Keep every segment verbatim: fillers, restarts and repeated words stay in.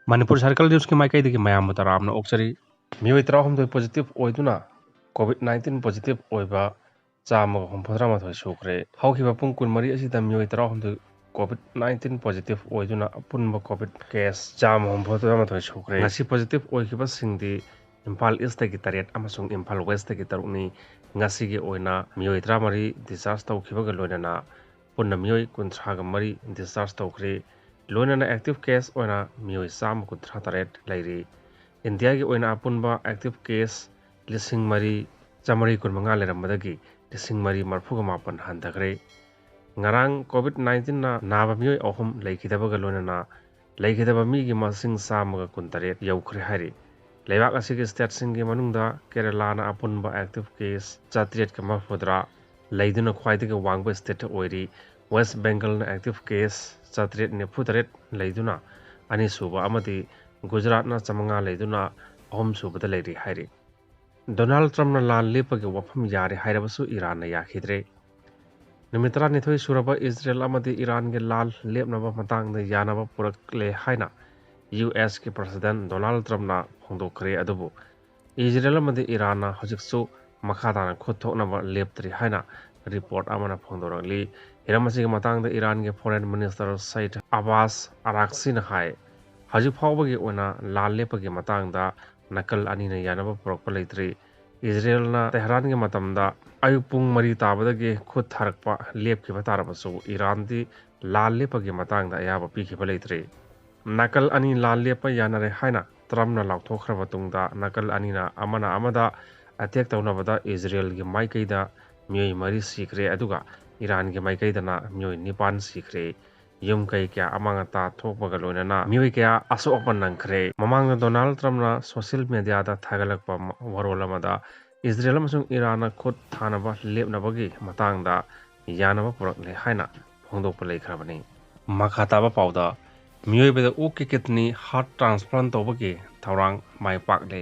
Manipur circle ꯅ꯭ꯌꯨꯁꯀꯤ ꯃꯥꯏꯀꯩꯗꯒꯤ ꯃꯌꯥꯝꯕꯨ ꯇꯔꯥꯝꯅ ꯑꯣꯛꯆꯔꯤ꯫ ꯃꯤꯑꯣꯏ ꯇꯔꯥꯍꯨꯝꯗꯣꯏ ꯄꯣꯖꯤꯇꯤꯚ ꯑꯣꯏꯗꯨꯅ ꯀꯣꯚꯤꯗ ꯅꯥꯏꯟꯇꯤꯟ ꯄꯣꯖꯤꯇꯤꯚ ꯑꯣꯏꯕ ꯆꯥꯝꯃꯒ ꯍꯨꯝꯐꯨꯇꯔꯥꯃꯥꯊꯣꯏ ꯁꯨꯈ꯭ꯔꯦ꯫ ꯍꯧꯈꯤꯕ ꯄꯨꯡ ꯀꯨꯟꯃꯔꯤ ꯑꯁꯤꯗ ꯃꯤꯑꯣꯏ ꯇꯔꯥꯍꯨꯝꯗꯣꯏ ꯀꯣꯚꯤꯗ ꯅꯥꯏꯟꯇꯤꯟ ꯄꯣꯖꯤꯇꯤꯚ ꯑꯣꯏꯗꯨꯅ ꯑꯄꯨꯟꯕ ꯀꯣꯚꯤꯗ ꯀꯦꯁ ꯆꯥꯝꯃ ꯍꯨꯝꯐꯨꯇꯔꯥꯃꯥꯊꯣꯏ ꯁꯨꯈ꯭ꯔꯦ꯫ ꯉꯁꯤ ꯄꯣꯖꯤꯇꯤꯚ ꯑꯣꯏꯈꯤꯕꯁꯤꯡꯗꯤ ꯏꯝꯐꯥꯜ ꯏꯁꯇꯒꯤ ꯇꯔꯦꯠ ꯑꯃꯁꯨꯡ ꯏꯝꯐꯥꯜ ꯋꯦꯁꯇꯒꯤ ꯇꯔꯨꯛꯅꯤ꯫ ꯉꯁꯤꯒꯤ ꯑꯣꯏꯅ ꯃꯤꯑꯣꯏ ꯇꯔꯥꯃꯔꯤ ꯗꯤꯁꯆꯥꯔꯖ ꯇꯧꯈꯤꯕꯒ ꯂꯣꯏꯅꯅ ꯄꯨꯟꯅ ꯃꯤꯑꯣꯏ ꯀꯨꯟꯊ꯭ꯔꯥꯒ ꯃꯔꯤ ꯗꯤꯁꯆꯥꯔꯖ ꯇꯧꯈ꯭ꯔꯦ꯫ ꯂꯣꯏꯅꯅ ꯑꯦꯛꯇꯤꯚ ꯀꯦꯁ ꯑꯣꯏꯅ ꯃꯤꯑꯣꯏ ꯆꯥꯝꯃ ꯀꯨꯟꯊ꯭ꯔꯥ ꯇꯔꯦꯠ ꯂꯩꯔꯤ꯫ ꯏꯟꯗꯤꯌꯥꯒꯤ ꯑꯣꯏꯅ ꯑꯄꯨꯟꯕ ꯑꯦꯛꯇꯤꯚ ꯀꯦꯁ ꯂꯤꯁꯤꯡ ꯃꯔꯤ ꯆꯥꯃꯔꯤ ꯀꯨꯟꯃꯉꯥ ꯂꯩꯔꯝꯕꯗꯒꯤ ꯂꯤꯁꯤꯡ ꯃꯔꯤ ꯃꯔꯤꯐꯨꯒ ꯃꯥꯄꯟ ꯍꯟꯊꯈ꯭ꯔꯦ꯫ ꯉꯔꯥꯡ ꯀꯣꯚꯤꯗ ꯅꯥꯏꯟꯇꯤꯟꯅ ꯅꯥꯕ ꯃꯤꯑꯣꯏ ꯑꯍꯨꯝ ꯂꯩꯈꯤꯗꯕꯒ ꯂꯣꯏꯅꯅ ꯂꯩꯈꯤꯗꯕ ꯃꯤꯒꯤ ꯃꯁꯤꯡ ꯆꯥꯝꯃꯒ ꯀꯨꯟꯇꯔꯦꯠ ꯌꯧꯈ꯭ꯔꯦ ꯍꯥꯏꯔꯤ꯫ ꯂꯩꯕꯥꯛ ꯑꯁꯤꯒꯤ ꯁ꯭ꯇꯦꯠꯁꯤꯡꯒꯤ ꯃꯅꯨꯡꯗ ꯀꯦꯔꯂꯥꯅ ꯑꯄꯨꯟꯕ ꯑꯦꯛꯇꯤꯚ ꯀꯦꯁ ꯆꯥꯇ꯭ꯔꯦꯠꯀ ꯃꯔꯤꯐꯨꯇꯔꯥ ꯂꯩꯗꯨꯅ ꯈ꯭ꯋꯥꯏꯗꯒꯤ ꯋꯥꯡꯕ ꯁ꯭ꯇꯦꯠ ꯑꯣꯏꯔꯤ꯫ ꯋꯦꯁ ꯕꯦꯡꯒꯜꯅ ꯑꯦꯛꯇꯤꯚ ꯀꯦꯁ ꯆꯥꯇ꯭ꯔꯦꯠ ꯅꯤꯐꯨꯇꯔꯦꯠ ꯂꯩꯗꯨꯅ ꯑꯅꯤꯁꯨꯕ ꯑꯃꯗꯤ ꯒꯨꯖꯔꯥꯠꯅ ꯆꯥꯃꯉꯥ ꯂꯩꯗꯨꯅ ꯑꯍꯨꯝꯁꯨꯕꯗ ꯂꯩꯔꯤ ꯍꯥꯏꯔꯤ꯫ ꯗꯣꯅꯥꯜꯗ ꯇ꯭ꯔꯝꯞꯅ ꯂꯥꯟ ꯂꯦꯞꯄꯒꯤ ꯋꯥꯐꯝ ꯌꯥꯔꯦ ꯍꯥꯏꯔꯕꯁꯨ ꯏꯔꯥꯟꯅ ꯌꯥꯈꯤꯗ꯭ꯔꯦ꯫ ꯅꯨꯃꯤꯠ ꯇꯔꯥꯅꯤꯊꯣꯏ ꯁꯨꯔꯕ ꯏꯖꯔꯦꯜ ꯑꯃꯗꯤ ꯏꯔꯥꯟꯒꯤ ꯂꯥꯟ ꯂꯦꯞꯅꯕ ꯃꯇꯥꯡꯗ ꯌꯥꯅꯕ ꯄꯨꯔꯛꯂꯦ ꯍꯥꯏꯅ ꯌꯨ ꯑꯦꯁꯀꯤ ꯄ꯭ꯔꯁꯤꯗꯦꯟꯠ ꯗꯣꯅꯥꯜꯗ ꯇ꯭ꯔꯝꯞꯅ ꯐꯣꯡꯗꯣꯛꯈ꯭ꯔꯦ꯫ ꯑꯗꯨꯕꯨ ꯏꯖꯔꯦꯜ ꯑꯃꯗꯤ ꯏꯔꯥꯟꯅ ꯍꯧꯖꯤꯛꯁꯨ ꯃꯈꯥ ꯇꯥꯅ ꯈꯨꯠ ꯊꯣꯛꯅꯕ ꯂꯦꯞꯇ꯭ꯔꯤ ꯍꯥꯏꯅ ꯔꯤꯄꯣꯔꯠ ꯑꯃꯅ ꯐꯣꯡꯗꯣꯔꯛꯂꯤ꯫ ꯍꯤꯔꯝ ꯑꯁꯤꯒꯤ ꯃꯇꯥꯡꯗ ꯏꯔꯥꯟꯒꯤ ꯐꯣꯔꯦꯟ ꯃꯤꯅꯤꯁꯇꯔ ꯁꯩꯗ ꯑꯕꯥꯁ ꯑꯔꯥꯛꯁꯤꯅ ꯍꯥꯏ, ꯍꯧꯖꯤꯛ ꯐꯥꯎꯕꯒꯤ ꯑꯣꯏꯅ ꯂꯥꯟ ꯂꯦꯞꯄꯒꯤ ꯃꯇꯥꯡꯗ ꯅꯥꯀꯜ ꯑꯅꯤꯅ ꯌꯥꯅꯕ ꯄꯨꯔꯛꯄ ꯂꯩꯇ꯭ꯔꯤ꯫ ꯏꯖꯔꯦꯜꯅ ꯇꯦꯍꯔꯥꯟꯒꯤ ꯃꯇꯝꯗ ꯑꯌꯨꯛ ꯄꯨꯡ ꯃꯔꯤ ꯇꯥꯕꯗꯒꯤ ꯈꯨꯠ ꯊꯥꯔꯛꯄ ꯂꯦꯞꯈꯤꯕ ꯇꯥꯔꯕꯁꯨ ꯏꯔꯥꯟꯗꯤ ꯂꯥꯟ ꯂꯦꯞꯄꯒꯤ ꯃꯇꯥꯡꯗ ꯑꯌꯥꯕ ꯄꯤꯈꯤꯕ ꯂꯩꯇ꯭ꯔꯤ꯫ ꯅꯥꯀꯜ ꯑꯅꯤ ꯂꯥꯟ ꯂꯦꯞꯄ ꯌꯥꯅꯔꯦ ꯍꯥꯏꯅ ꯇ꯭ꯔꯝꯞꯅ ꯂꯥꯎꯊꯣꯛꯈ꯭ꯔꯕ ꯇꯨꯡꯗ ꯅꯥꯀꯜ ꯑꯅꯤꯅ ꯑꯃꯅ ꯑꯃꯗ ꯑꯦꯇꯦꯛ ꯇꯧꯅꯕꯗ ꯏꯖꯔꯦꯜꯒꯤ ꯃꯥꯏꯀꯩꯗ ꯃꯤꯑꯣꯏ ꯃꯔꯤ ꯁꯤꯈ꯭ꯔꯦ, ꯑꯗꯨꯒ ꯏꯔꯥꯟꯒꯤ ꯃꯥꯏꯀꯩꯗꯅ ꯃꯤꯑꯣꯏ ꯅꯤꯄꯥꯟ ꯁꯤꯈ꯭ꯔꯦ꯫ ꯌꯨꯝ ꯀꯩ ꯀꯌꯥ ꯑꯃꯥꯡ ꯑꯇꯥ ꯊꯣꯛꯄꯒ ꯂꯣꯏꯅꯅ ꯃꯤꯑꯣꯏ ꯀꯌꯥ ꯑꯁꯣꯛ ꯑꯄꯟ ꯅꯪꯈ꯭ꯔꯦ꯫ ꯃꯃꯥꯡꯗ ꯗꯣꯅꯥꯜꯗ ꯇ꯭ꯔꯝꯞꯅ ꯁꯣꯁꯤꯌꯦꯜ ꯃꯦꯗꯤꯌꯥꯗ ꯊꯥꯒꯠꯂꯛꯄ ꯃ-, ꯋꯥꯔꯣꯜ ꯑꯃꯗ ꯏꯖꯔꯦꯜ ꯑꯃꯁꯨꯡ ꯏꯔꯥꯟꯅ ꯈꯨꯠ ꯊꯥꯅꯕ ꯂꯦꯞꯅꯕꯒꯤ ꯃꯇꯥꯡꯗ ꯌꯥꯅꯕ ꯄꯨꯔꯛꯂꯦ ꯍꯥꯏꯅ ꯐꯣꯡꯗꯣꯛꯄ ꯂꯩꯈ꯭ꯔꯕꯅꯤ꯫ ꯃꯈꯥ ꯇꯥꯕ ꯄꯥꯎꯗ, ꯃꯤꯑꯣꯏꯕꯗ ꯑꯣꯛꯀꯤ ꯀꯤꯗꯅꯤ ꯍꯥꯔꯠ ꯇ꯭ꯔꯥꯟꯁꯄ꯭ꯂꯥꯟ ꯇꯧꯕꯒꯤ ꯊꯧꯔꯥꯡ ꯃꯥꯏ ꯄꯥꯛꯂꯦ꯫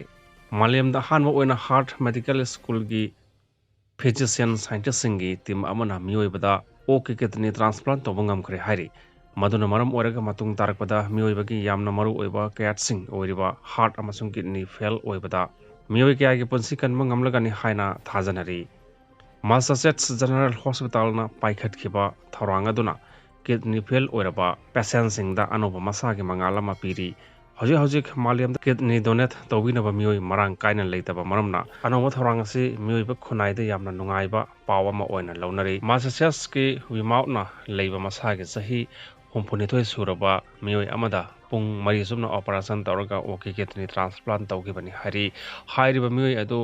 ꯃꯥꯂꯦꯝꯗ ꯑꯍꯥꯟꯕ ꯑꯣꯏꯅ ꯍꯥꯔꯠ ꯃꯦꯗꯤꯀꯦꯜ ꯁ꯭ꯀꯨꯜꯒꯤ ꯐꯤꯖꯤꯁꯤꯌꯟ ꯁꯥꯏꯟꯇꯤꯁꯁꯤꯡꯒꯤ ꯇꯤꯝ ꯑꯃꯅ ꯃꯤꯑꯣꯏꯕꯗ ꯑꯣꯛꯀꯤ ꯀꯤꯗꯅꯤ ꯇ꯭ꯔꯥꯟꯁꯄ꯭ꯂꯥꯟ ꯇꯧꯕ ꯉꯝꯈ꯭ꯔꯦ ꯍꯥꯏꯔꯤ꯫ ꯃꯗꯨꯅ ꯃꯔꯝ ꯑꯣꯏꯔꯒ ꯃꯇꯨꯡ ꯇꯥꯔꯛꯄꯗ ꯃꯤꯑꯣꯏꯕꯒꯤ ꯌꯥꯝꯅ ꯃꯔꯨ ꯑꯣꯏꯕ ꯀꯌꯥꯠꯁꯤꯡ ꯑꯣꯏꯔꯤꯕ heart ꯑꯃꯁꯨꯡ kidney fail ꯑꯣꯏꯕꯗ ꯃꯤꯑꯣꯏ ꯀꯌꯥꯒꯤ ꯄꯨꯟꯁꯤ ꯀꯟꯕ ꯉꯝꯂꯒꯅꯤ ꯍꯥꯏꯅ ꯊꯥꯖꯅꯔꯤ꯫ Massachusetts General Hospitalꯅ ꯄꯥꯏꯈꯠꯈꯤꯕ ꯊꯧꯔꯥꯡ ꯑꯗꯨꯅ kidney fail ꯑꯣꯏꯔꯕ patientꯁꯤꯡꯗ ꯑꯅꯧꯕ ꯃꯁꯥꯒꯤ ꯃꯉꯥꯜ ꯑꯃ ꯄꯤꯔꯤ꯫ ꯍꯧꯖꯤꯛ ꯍꯧꯖꯤꯛ ꯃꯥꯂꯦꯝꯗ kidney donate ꯇꯧꯕꯤꯅꯕ ꯃꯤꯑꯣꯏ ꯃꯔꯥꯡ ꯀꯥꯏꯅ ꯂꯩꯇꯕ ꯃꯔꯝꯅ ꯑꯅꯧꯕ ꯊꯧꯔꯥꯡ ꯑꯁꯤ ꯃꯤꯑꯣꯏꯕ ꯈꯨꯟꯅꯥꯏꯗ ꯌꯥꯝꯅ ꯅꯨꯡꯉꯥꯏꯕ ꯄꯥꯎ ꯑꯃ ꯑꯣꯏꯅ ꯂꯧꯅꯔꯤ꯫ Massachusettsꯀꯤ Weymouthꯅ ꯂꯩꯕ ꯃꯁꯥꯒꯤ ꯆꯍꯤ ꯍꯨꯝꯐꯨꯅꯤꯊꯣꯏ ꯁꯨꯔꯕ ꯃꯤꯑꯣꯏ ꯑꯃꯗ ꯄꯨꯡ ꯃꯔꯤ ꯆꯨꯞꯅ operation ꯇꯧꯔꯒ ꯑꯣꯛꯀꯤ kidney transplant ꯇꯧꯈꯤꯕꯅꯤ ꯍꯥꯏꯔꯤ꯫ ꯍꯥꯏꯔꯤꯕ ꯃꯤꯑꯣꯏ ꯑꯗꯨ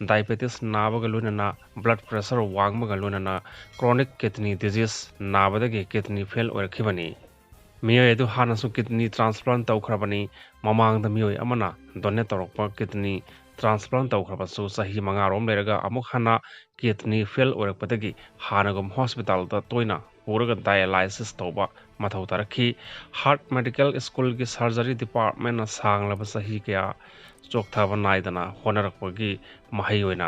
diabetes ꯅꯥꯕꯒ ꯂꯣꯏꯅꯅ blood pressure ꯋꯥꯡꯕꯒ ꯂꯣꯏꯅꯅ chronic kidney disease ꯅꯥꯕꯗꯒꯤ kidney fail ꯑꯣꯏꯔꯛꯈꯤꯕꯅꯤ꯫ ꯃꯤꯑꯣꯏ ꯑꯗꯨ ꯍꯥꯟꯅꯁꯨ kidney transplant ꯇꯧꯈ꯭ꯔꯕꯅꯤ꯫ ꯃꯃꯥꯡꯗ ꯃꯤꯑꯣꯏ ꯑꯃꯅ donate ꯇꯧꯔꯛꯄ kidney transplant ꯇꯧꯈ꯭ꯔꯕꯁꯨ ꯆꯍꯤ ꯃꯉꯥꯔꯣꯝ ꯂꯩꯔꯒ ꯑꯃꯨꯛ ꯍꯟꯅ kidney fail ꯑꯣꯏꯔꯛꯄꯗꯒꯤ ꯍꯥꯟꯅꯒꯨꯝ hospitalꯗ ꯇꯣꯏꯅ ꯄꯨꯔꯒ dialysis ꯇꯧꯕ ꯃꯊꯧ ꯇꯥꯔꯛꯈꯤ꯫ Heart Medical Schoolꯒꯤ surgery departmentꯅ ꯁꯥꯡꯂꯕ ꯆꯍꯤ ꯀꯌꯥ ꯆꯣꯛꯊꯕ ꯅꯥꯏꯗꯅ ꯍꯣꯠꯅꯔꯛꯄꯒꯤ ꯃꯍꯩ ꯑꯣꯏꯅ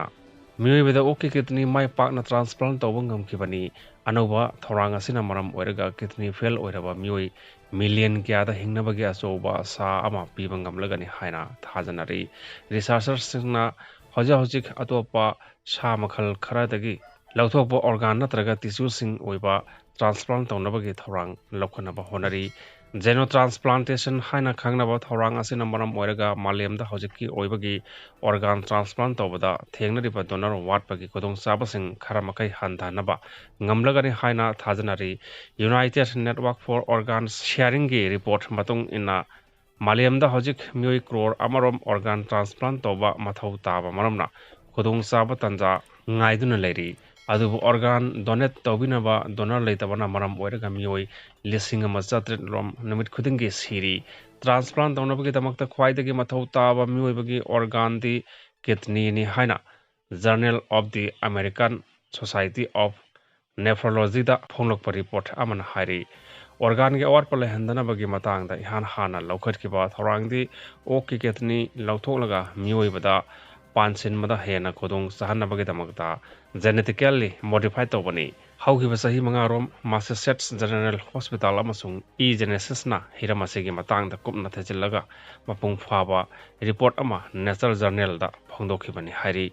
ꯃꯤꯑꯣꯏꯕꯗ ꯑꯣꯛꯀꯤ kidney ꯃꯥꯏ ꯄꯥꯛꯅ transplant ꯇꯧꯕ ꯉꯝꯈꯤꯕꯅꯤ꯫ ꯑꯅꯧꯕ ꯊꯧꯔꯥꯡ ꯑꯁꯤꯅ ꯃꯔꯝ ꯑꯣꯏꯔꯒ kidney fail ꯑꯣꯏꯔꯕ ꯃꯤꯑꯣꯏ million ꯀꯌꯥꯗ ꯍꯤꯡꯅꯕꯒꯤ ꯑꯆꯧꯕ ꯑꯥꯁꯥ ꯑꯃ ꯄꯤꯕ ꯉꯝꯂꯒꯅꯤ ꯍꯥꯏꯅ ꯊꯥꯖꯅꯔꯤ꯫ Researcherꯁꯤꯡꯅ ꯍꯧꯖꯤꯛ ꯍꯧꯖꯤꯛ ꯑꯇꯣꯞꯄ ꯁꯥ ꯃꯈꯜ ꯈꯔꯗꯒꯤ ꯂꯧꯊꯣꯛꯄ organ ꯅꯠꯇ꯭ꯔꯒ tissueꯁꯤꯡ ꯑꯣꯏꯕ transplant ꯇꯧꯅꯕꯒꯤ ꯊꯧꯔꯥꯡ ꯂꯧꯈꯠꯅꯕ ꯍꯣꯠꯅꯔꯤ꯫ Xenotransplantation ꯍꯥꯏꯅ ꯈꯪꯅꯕ ꯊꯧꯔꯥꯡ ꯑꯁꯤꯅ ꯃꯔꯝ ꯑꯣꯏꯔꯒ ꯃꯥꯂꯦꯝꯗ ꯍꯧꯖꯤꯛꯀꯤ ꯑꯣꯏꯕꯒꯤ organ transplant ꯇꯧꯕꯗ ꯊꯦꯡꯅꯔꯤꯕ donor ꯋꯥꯠꯄꯒꯤ ꯈꯨꯗꯣꯡꯆꯥꯕꯁꯤꯡ ꯈꯔ ꯃꯈꯩ ꯍꯟꯊꯍꯟꯅꯕ ꯉꯝꯂꯒꯅꯤ ꯍꯥꯏꯅ ꯊꯥꯖꯅꯔꯤ꯫ United Network for Organ Sharingꯒꯤ report ꯃꯇꯨꯡ ꯏꯟꯅ, ꯃꯥꯂꯦꯝꯗ ꯍꯧꯖꯤꯛ ꯃꯤꯑꯣꯏ crore ꯑꯃꯔꯣꯝ organ transplant ꯇꯧꯕ ꯃꯊꯧ ꯇꯥꯕ ꯃꯔꯝꯅ ꯈꯨꯗꯣꯡꯆꯥꯕ ꯇꯥꯟꯖꯥ ꯉꯥꯏꯗꯨꯅ ꯂꯩꯔꯤ꯫ ꯑꯗꯨꯕꯨ organ donate ꯇꯧꯕꯤꯅꯕ donor ꯂꯩꯇꯕꯅ ꯃꯔꯝ ꯑꯣꯏꯔꯒ ꯃꯤꯑꯣꯏ ꯂꯤꯁꯤꯡ ꯑꯃ ꯆꯥꯇ꯭ꯔꯦꯠ ꯔꯣꯝ ꯅꯨꯃꯤꯠ ꯈꯨꯗꯤꯡꯒꯤ ꯁꯤꯔꯤ꯫ Transplant ꯇꯧꯅꯕꯒꯤꯗꯃꯛꯇ ꯈ꯭ꯋꯥꯏꯗꯒꯤ ꯃꯊꯧ ꯇꯥꯕ ꯃꯤꯑꯣꯏꯕꯒꯤ organꯗꯤ kidneyꯅꯤ ꯍꯥꯏꯅ Journal of the American Society of Nephrologyꯗ ꯐꯣꯡꯂꯛꯄ report ꯑꯃꯅ ꯍꯥꯏꯔꯤ꯫ Organꯒꯤ ꯑꯋꯥꯠꯄ ꯂꯩꯍꯟꯗꯅꯕꯒꯤ ꯃꯇꯥꯡꯗ ꯏꯍꯥꯟ ꯍꯥꯟꯅ ꯂꯧꯈꯠꯈꯤꯕ ꯊꯧꯔꯥꯡꯗꯤ ꯑꯣꯛꯀꯤ kidney ꯂꯧꯊꯣꯛꯂꯒ ꯃꯤꯑꯣꯏꯕꯗ ꯄꯥꯟꯁꯤꯟꯕꯗ ꯍꯦꯟꯅ ꯈꯨꯗꯣꯡ ꯆꯥꯍꯟꯅꯕꯒꯤꯗꯃꯛꯇ genetically modify ꯇꯧꯕꯅꯤ꯫ ꯍꯧꯈꯤꯕ ꯆꯍꯤ ꯃꯉꯥꯔꯣꯝ Massachusetts General Hospital ꯑꯃꯁꯨꯡ eGenesisꯅ ꯍꯤꯔꯝ ꯑꯁꯤꯒꯤ ꯃꯇꯥꯡꯗ ꯀꯨꯞꯅ ꯊꯤꯖꯤꯜꯂꯒ ꯃꯄꯨꯡ ꯐꯥꯕ ꯔꯤꯄꯣꯔꯠ ꯑꯃ Nature Journalꯗ ꯐꯣꯡꯗꯣꯛꯈꯤꯕꯅꯤ ꯍꯥꯏꯔꯤ꯫